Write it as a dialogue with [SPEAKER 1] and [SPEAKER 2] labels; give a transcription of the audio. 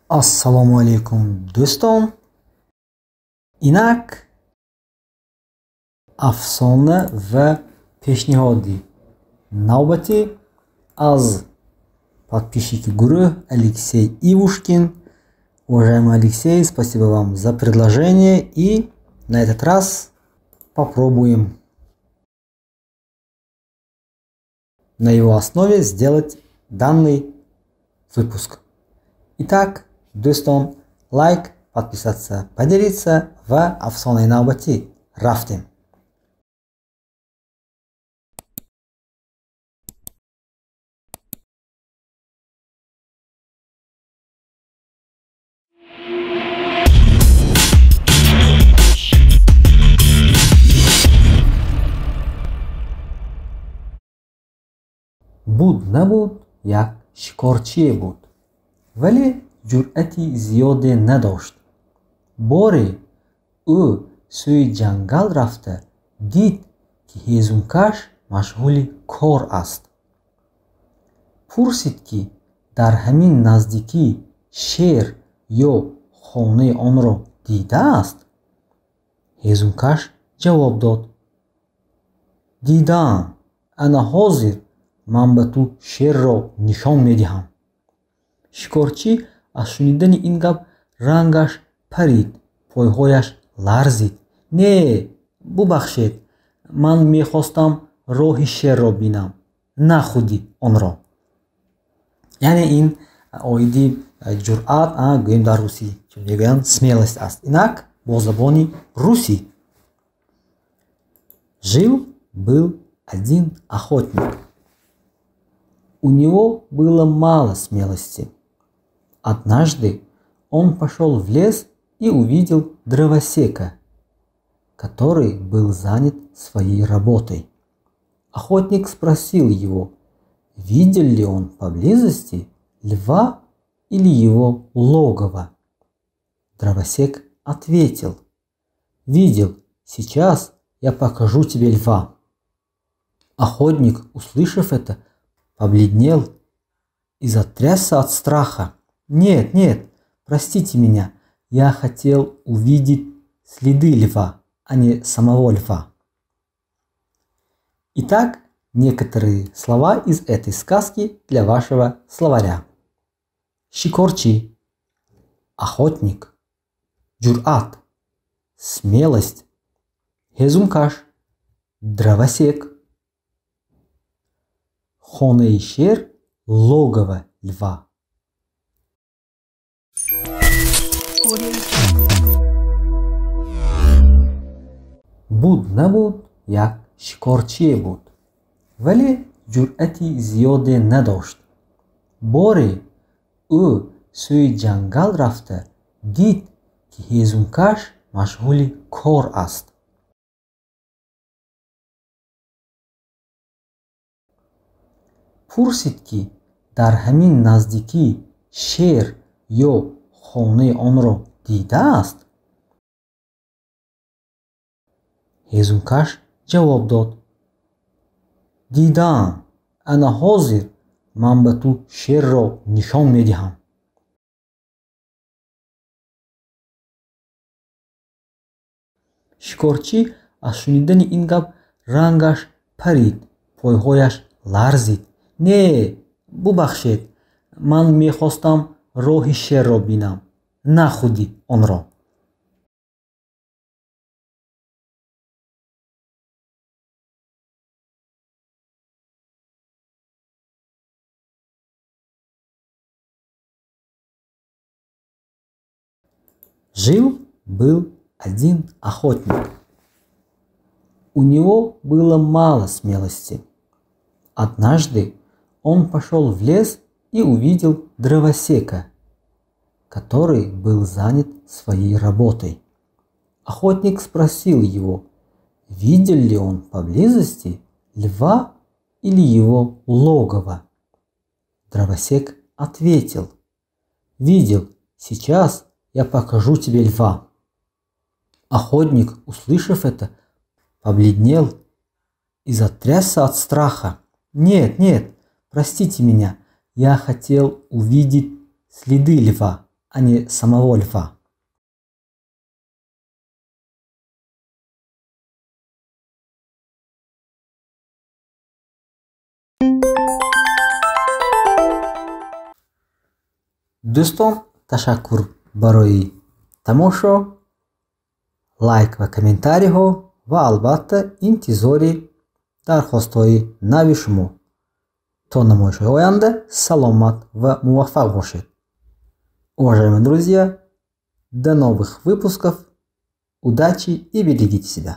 [SPEAKER 1] Ассалому алайкум, дӯстон. Инак афсона ва пешниҳоди навбатӣ аз подписчики гурӯҳ Алексей Ивушкин. Уважаемый Алексей, спасибо вам за предложение, и на этот раз попробуем на его основе сделать данный выпуск. Итак, дӯстон, лайк, подписаться, поделиться ва афсонаи навбатӣ рафтем. Буд набуд, як шикорчие буд, вале ҷуръати зиёде надошт. Боре ӯ сӯи ҷангал рафта дид, ки ҳезумкаш машғули кор аст. Пурсид, ки дар ҳамин наздикӣ шер ё хонаи онро дидааст? Ҳезумкаш ҷавоб дод: дидаам, ана ҳозир ман ба ту шерро нишон медиҳам. Шикорчӣ аз шунидани ин гап рангаш парид, пойҳояш ларзид. Не, бубахшед, ман мехостам роҳи шерро бинам, на худи онро. Яъне ин оиди ҷуръат, гӯем дар русӣ мегӯянд, смелость аст. Инак бо забони русӣ. Жил был один охотник. У него было мало смелости. Однажды он пошел в лес и увидел дровосека, который был занят своей работой. Охотник спросил его, видел ли он поблизости льва или его логово. Дровосек ответил: видел, сейчас я покажу тебе льва. Охотник, услышав это, побледнел и затрясся от страха. Нет, нет, простите меня, я хотел увидеть следы льва, а не самого льва. Итак, некоторые слова из этой сказки для вашего словаря. Шикорчи, охотник, ҷуръат, смелость, ҳезумкаш, дровосек, хонаи шер, логово льва. Буд набуд, як шикорчие буд, вале ҷуръати зиёде надошт. Боре ӯ сӯи ҷангал рафта дид, ки ҳезумкаш машғули кор аст. Пурсид, ки дар ҳамин наздикӣ шер ё хонаи онро дидааст? Ҳезумкаш ҷавоб дод: дидаам, ана ҳозир ман ба ту шерро нишон медиҳам. Шикорчӣ аз шунидани ин гап рангаш парид, пойҳояш ларзид. Не, бубахшед, ман мехостам роҳи шерро бинам, на худи онро. Жил-был один охотник. У него было мало смелости. Однажды он пошел в лес и увидел дровосека, который был занят своей работой. Охотник спросил его, видел ли он поблизости льва или его логово. Дровосек ответил: видел, сейчас я покажу тебе льва. Охотник, услышав это, побледнел и затрясся от страха. Нет, нет, Простите меня, я хотел увидеть следы льва, а не самого льва. Дӯстон, ташаккур барои тамошо, лайк ва комментариҳо ва албатта интизори дархостҳои нави шумо. То намоишҳои оянда саломат ва муваффақ бошед. Уважаемые друзья, до новых выпусков, удачи и берегите себя.